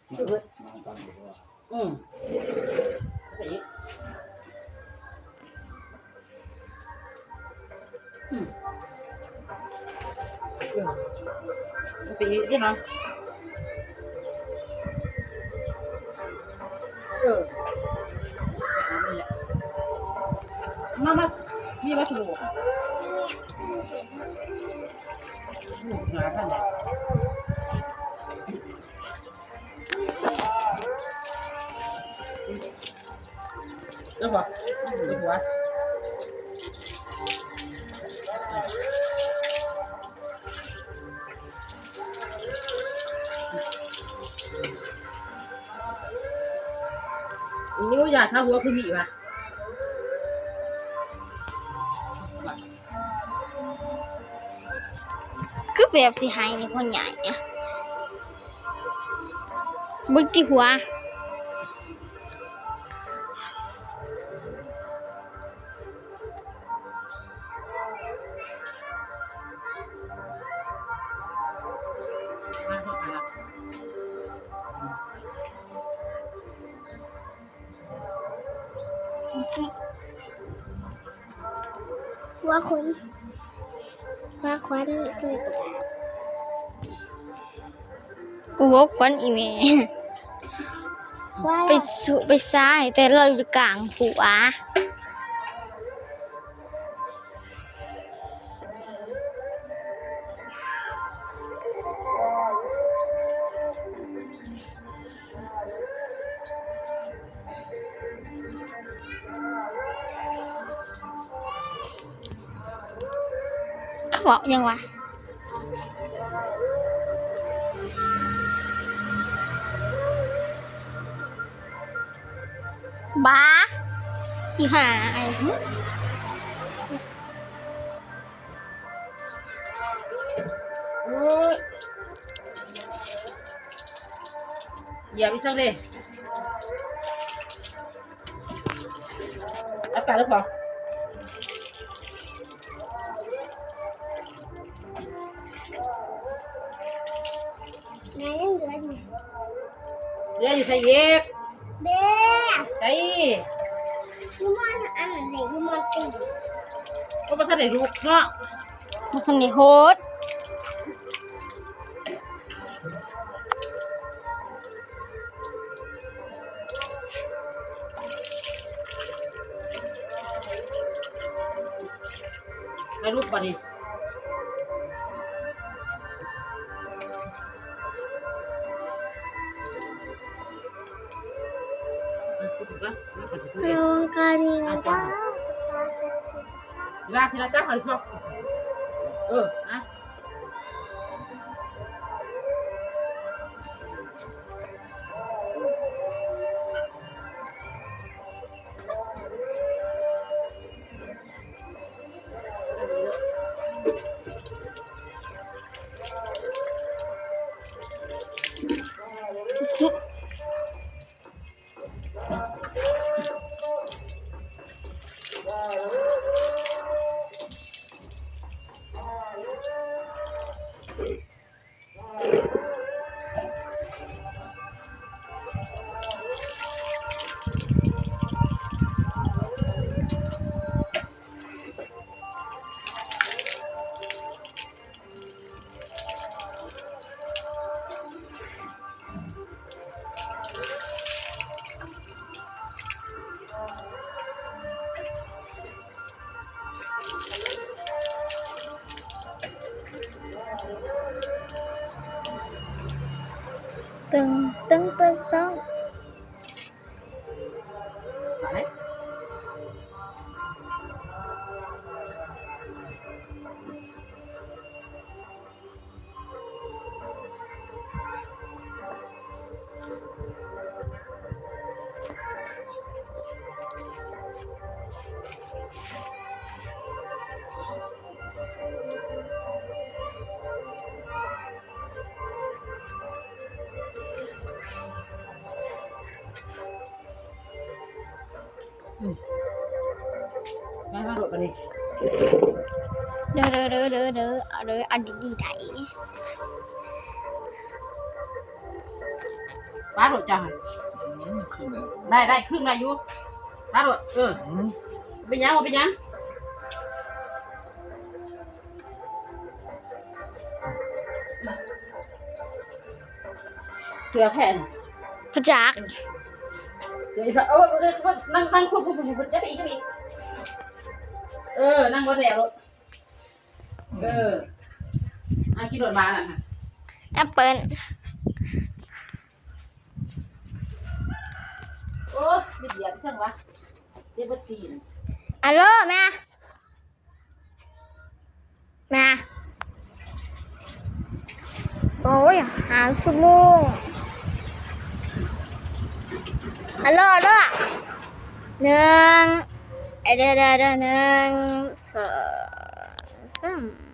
ອືມ ໄປອີກ ອືມ ເອີ ໄປອີກເດ້ເນາະ ເອີ ມາ ມາ ມີບໍ່ສະໂລ ອືມ ຫາທາງໃດ. ເອີ ບໍ່ ເອີ ບໍ່ ໂອ້ ຢາຊາຫົວຄືມີຫວາ? ຄືແບບຊິໃຫ້ນີ້ພໍ່ໃຫຍ່ ເບິ່ງຕິຫົວ. ຫົວຂົນ ຫົວຂວັນຄື ໂອ້ໂຫ ຂວັນອີ່ແມ່ ໄປສຸ ໄປຊາໃຫ້ແຕ່ລາວຢູ່ກາງຜູ້ອາ. ເຂົາເວົ້າຫຍັງວະ? ບາ ອີຫ່າ ໂອ້ຍ ຢຽບອີກສັກເດ້ ເອົາປາກເລີຍພໍ. ແມ່ຍັງເຫຼືອຢູ່ ເຫຼືອຢູ່ໃສອີກ? ເດ້ ໃສ? ຢູ່ມອນອັນນັ້ນເດ້ ຢູ່ມອນຕີ ກໍບໍ່ທັນໄດ້ລຸກເນາະ ບໍ່ທັນໄດ້ໂຫດ. ໄປລຸກບາດນີ້ ລາ ທີລະຈັບ ເອີ ນະ. ຕຶng, teng, teng, teng. ປາໂລດເຈົ້າຫັ້ນ. ອືມ ໄດ້ ໄດ້ ຄຶ່ງໄດ້ຢູ່ ປາໂລດ. ເອີ ອືມ ເປັນຫຍັງ ບໍ່ເປັນຫຍັງ. ເສືອແຜ່ນ ບໍ່ຈັກ. ເອີ ເອີ ນັ່ງ ນັ່ງ ນັ່ງ ພຸ້ນ ພຸ້ນ ພຸ້ນ ພຸ້ນ ຢ່າໄປອີກ ຢ່າໄປອີກ. ເອີ ນັ່ງບໍ່ແລ້ວໂລດ. ເອີ ອ່ະ ຂີ່ລົດມານັ້ນນະ ແອັບເປິ້ນ. ໂອ້ຍ ມິດຢຽບເຊິ່ງວະ ເຈັບເບິດຕີນ. ອາໂລ ແມ່ ແມ່ ໂອ້ຍ ຫ້າຊົ່ວໂມງ. ອາໂລ ອາໂລ ໜຶ່ງ ເອີ ດຽວ ດຽວ ດຽວ ໜຶ່ງ ສອງ ສາມ.